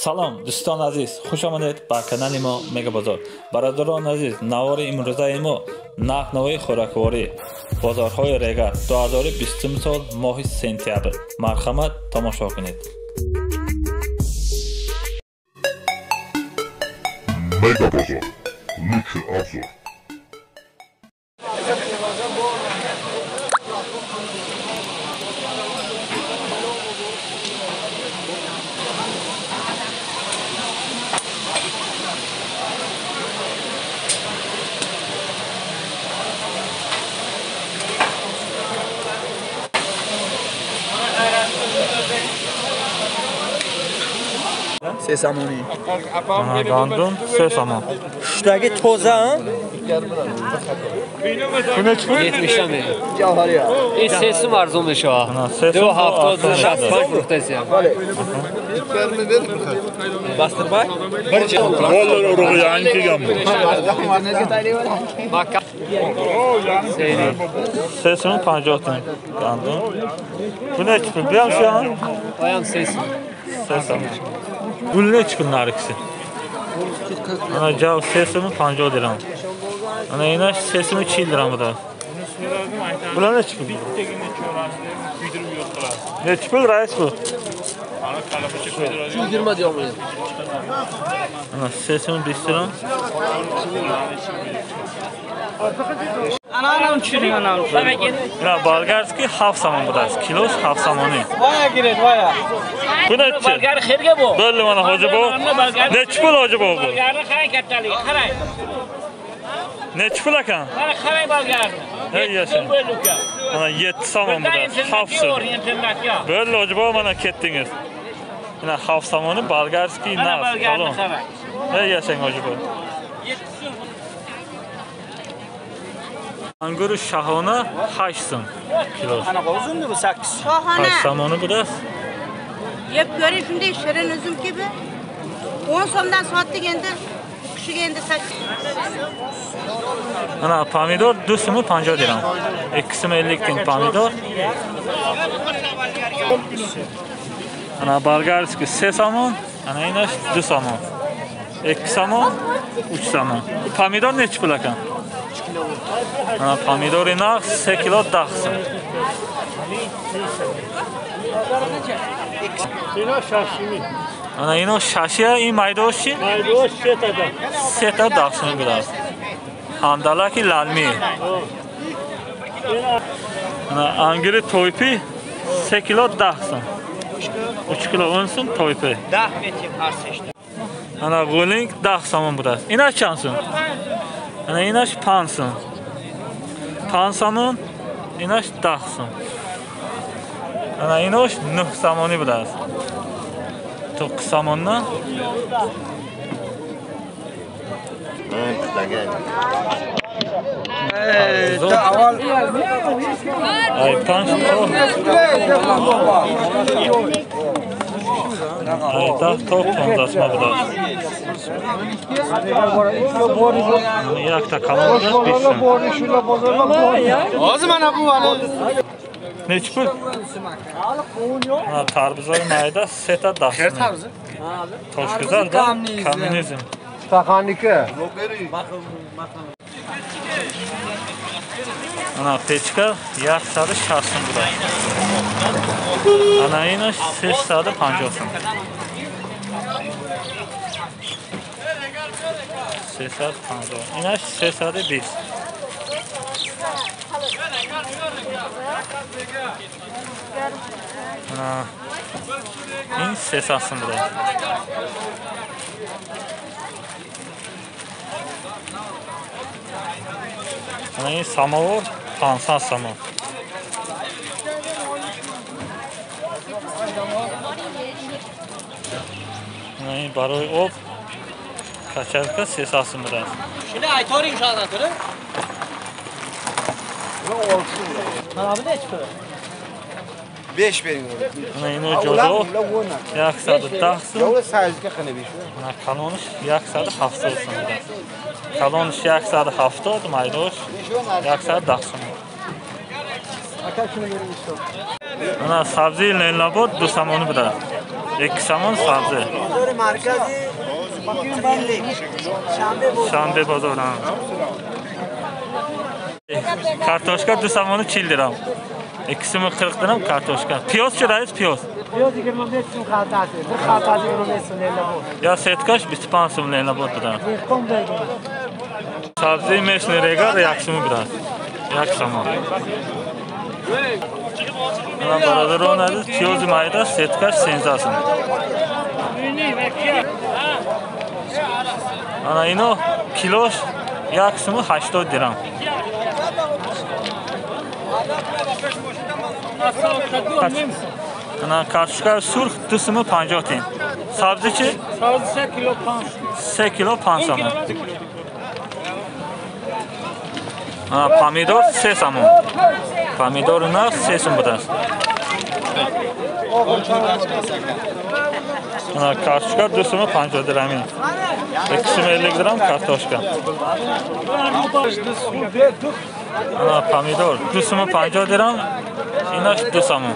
Салом дӯстон азиз, хуш омадед ба канали мо Мега Бозор. Бародарон азиз, навори имрӯзаи мо нархнавои хӯрокворӣ бозорҳои Регар 2020 сол моҳи сентябр. Марҳамат тамошо кунед. Мега Бозор. Лучший обзор. Се сомонӣ. Гандум се сомон. Хуштаги тоза, а? 70 ме. Ин се сум арзон мешавад. 2,70 65 фурӯхтасиям. Бастырбай? Доллар urug'i yangi kelgan bu. Се сум 50 сум гандум. Bu nechi pul? Bu ham shu? Bu ham се сум. Се сум. Gul nechi pul narikisi? Ana jav 3 сум 50 dirham. Ana ina 3 сум 40 dirham bu da. Bular nechi pul? Nechi pul rais bu? 20 dirham. Ana 3 сум 20 dirham. Anam tushiring, anam. Mana bolgarskiy 7 somon bo'ladi. Kilosi 7 somoni. Vaya gired, vaya. Bu nechi? Bolgar xerga bu. Bo'ldi mana hoji bu. Nechi pul hoji bu? Bolgarni qarang kattaligi, qarang. Nechi pul ekan? Mana qarang bolgarni. Hey yashang. Mana 7 somon bo'ladi. 7 so'm. Bo'ldi hoji bu, mana ketdingiz. Mana 7 somoni bolgarskiy naz. Hey yashang hoji bu. Anguri shahona 8 so'm kilo. Qanaqa uzumdi bu 8? Shohona. 8 somoni bu-da. Yeb ko'ring, shunday shirin uzumki bu. 10 so'mdan sotdik endi. Bu kishiga endi 8. Mana pomidor 2 so'm 50 dirham. 2 so'm 50 tiyin pomidor. Mana bolgarskiy 3 somon, ana inash 2 somon. 2 somon, 3 somon. Pomidor nechi pul ekan? Mana pomidori narx 3 kilo 10 so'm. Ana ino shashiya, in maydoshi? Maydosh 7 ta. 7 ta 10 so'm bo'ladi. Handalaki lalmi. Ana anguri to'ypi 3 kilo 10 so'm. 3 kilo 10 so'm to'ypi. 10 metr har sechta. Ana g'o'ling 10 so'm bo'ladi. Ina qancha so'm? Ana inash 5 so'm. 5 somon, inash 10 so'm. Ana inosh 9 somoni bo'ladi. 9 somondan. Ay 5 to. Ay 10 to 15 so'm bo'ladi. Yakta kalon 5 so'm. Hozir mana bu Nechi pul? Ha, tarbuzoy mayda 7 ta 10 so'm. Toshguzar-da, kommunizm. Staqanniki. Ana pechka 160 so'm bo'ladi. Ana ina 350 so'm. 350. Ina 320. Ana in 300 so'm bo'ladi. Ana in samovar 500 somon. Ana in baroi об kachalka 300 so'm bo'ladi. Shuni aytoring shahzodani. Mana bu nechi pul? 5 bering. Ana ino jo'do 110 so'm. Yo'q, sayzga qani 5. Mana kalonish 170 so'm bo'ladi. Kalonish 170, maydosh 110 so'm. Aka shuni bering. Mana sabzi Leninobod 2 somoni bo'ladi. 2 сомон сабзӣ. Шанбе бозор. Картошка 2 сомону 40 дирам. 2 сомон 40 дирам картошка. Пиёз чӣ раис пиёз? Пиёз 25 сум халтасы. Bir xaltasi 25 сум Ленабод. Я сеткаш 25 сум Ленабод будан. Сабзии местный регар 1 сум будан. 1 сомон. Ана бародарон азиз, пиёзи майда сеткаш 13 сум. Ана ино килош 1 сум 80 дирам. Ана картошка сурх 2 сум 50 тин. Сабзӣ чӣ? Сабзӣ 3 кило 5. 3 кило 5 сомон. Ана помидор 3 сомон. Помидор у нас 3 сум будааст. Ана картошка 2 сум 50 дирами. 2 сум 50 дирам картошка. Ана помидор 2 сум 50 дирам, инаш 2 сомон.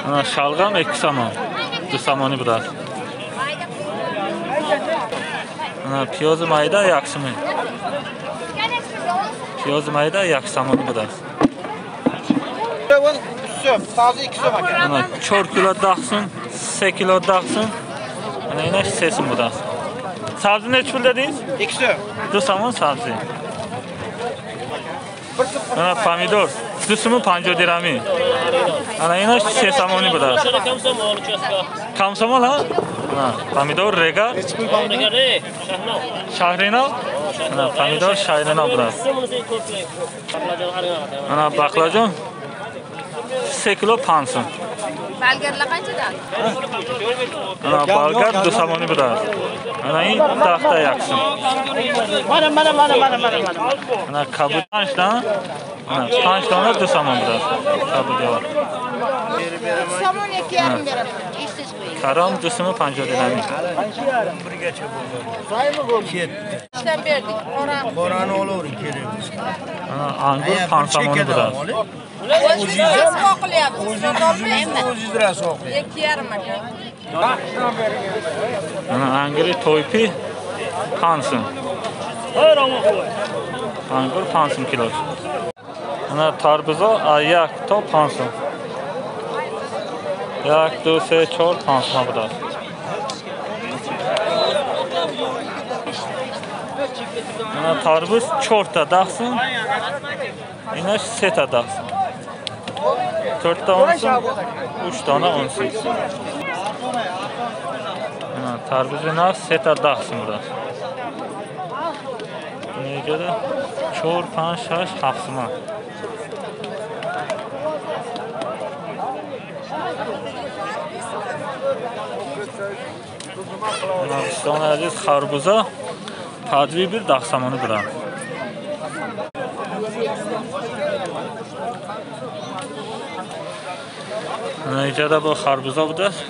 Ана шалғам 2 сомон. 2 сомони будааст. Ана пиёзи майда 1 сум. Пиёзи майда 1 сомони будааст. Ана 4 кило 10 сум, 3 кило 10 сум. Ана инаш 3 сум будааст. Сабзӣ neçə pul dediniz? 2 сум. 2 сомон сабзӣ. Ана помидор 2 сум 50 дирами. Ана инаш 3 сомони будааст. Комсомол ҳа? Ана помидор рега. Шаҳринав? Ана помидор шаҳринав будааст. Ана баклажон 3 кило 5 сум. Балгарlar qanchadan? Ана балгар 2 сомони будааст. Ана ин 10 та 1 сум. Mana mana mana mana mana. Ана кабуд 5 дона. Ана 5 дона 2 сомон будааст. Кабудиёр. Сомон 2,5 beraman. Eshitish qo'ying. Карам 2 сум 50 дирами. Ishdan berdik. Qoram. Qorani olavering kerak bo'lsa. Ана ангур 5 сомони будааст. O'zingiz rasvo qilyapsiz. O'zingiz rasvo qilyapsiz. 2,5 aka. Ана ангури тойпи 5 сум. Ангур 5 сум килош. Ана тарбузо 1 то 5 сум. 1 2 3 4 5 сум будааст. Ана тарбуз 4 та 10 сум. Инаш 3 та 10 сум. 4 та 10 сум, 3 дона 10 сум. Ана тарбузи нав 3 та 10 сум будааст. Нега 4 5 6 7 сум. Дӯстони азиз, харбуза падви бир 10 сомонӣ буданд. Ана иҷода бо харбуза будааст.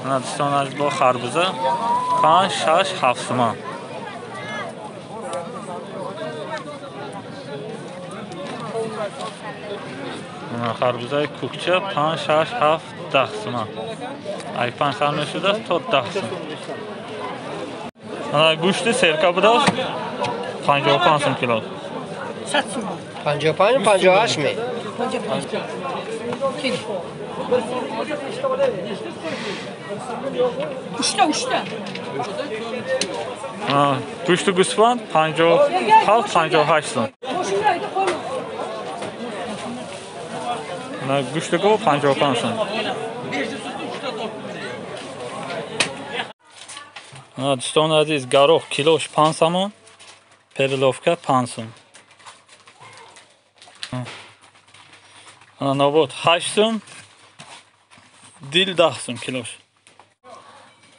Ана дӯстони азиз, бо харбуза 5 6 7 сомон. Ана харбузаи кӯкча 5 6 7 10 сомон. Ай 5 сар мешудааст то 10 сом. Ана гӯшти серка будааст 55 сум кило. 55 58 ми? Uchta, uchta. Гӯшти гӯсфанд 57 58 сум. Ана гӯшти гов 55 сум. Ана дӯстони азиз, гароҳ килош 5 сомон, переловка 5 сум. Ана нобот 8 сум, дил 10 сум килош.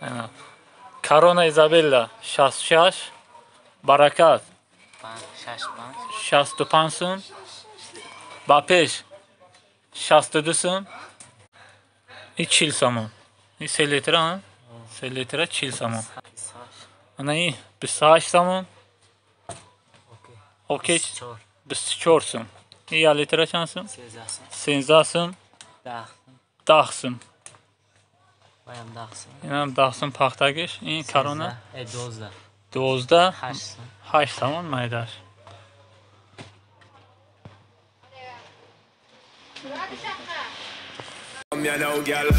Ана Корона Изабелла 66, Баракат 65 сум, Бапеш 62 сум, и 40 сомон. И 3 литра, а? 3 литра 40 сомон. Ана и 28 сомон. Окей, 24 сум. Ин 1 литра чанд сум? 13 сум. 10 сум. Инам 10 сум пахтагиш. Ин карона 12. 12 8 сомон майдаш. You know, girl.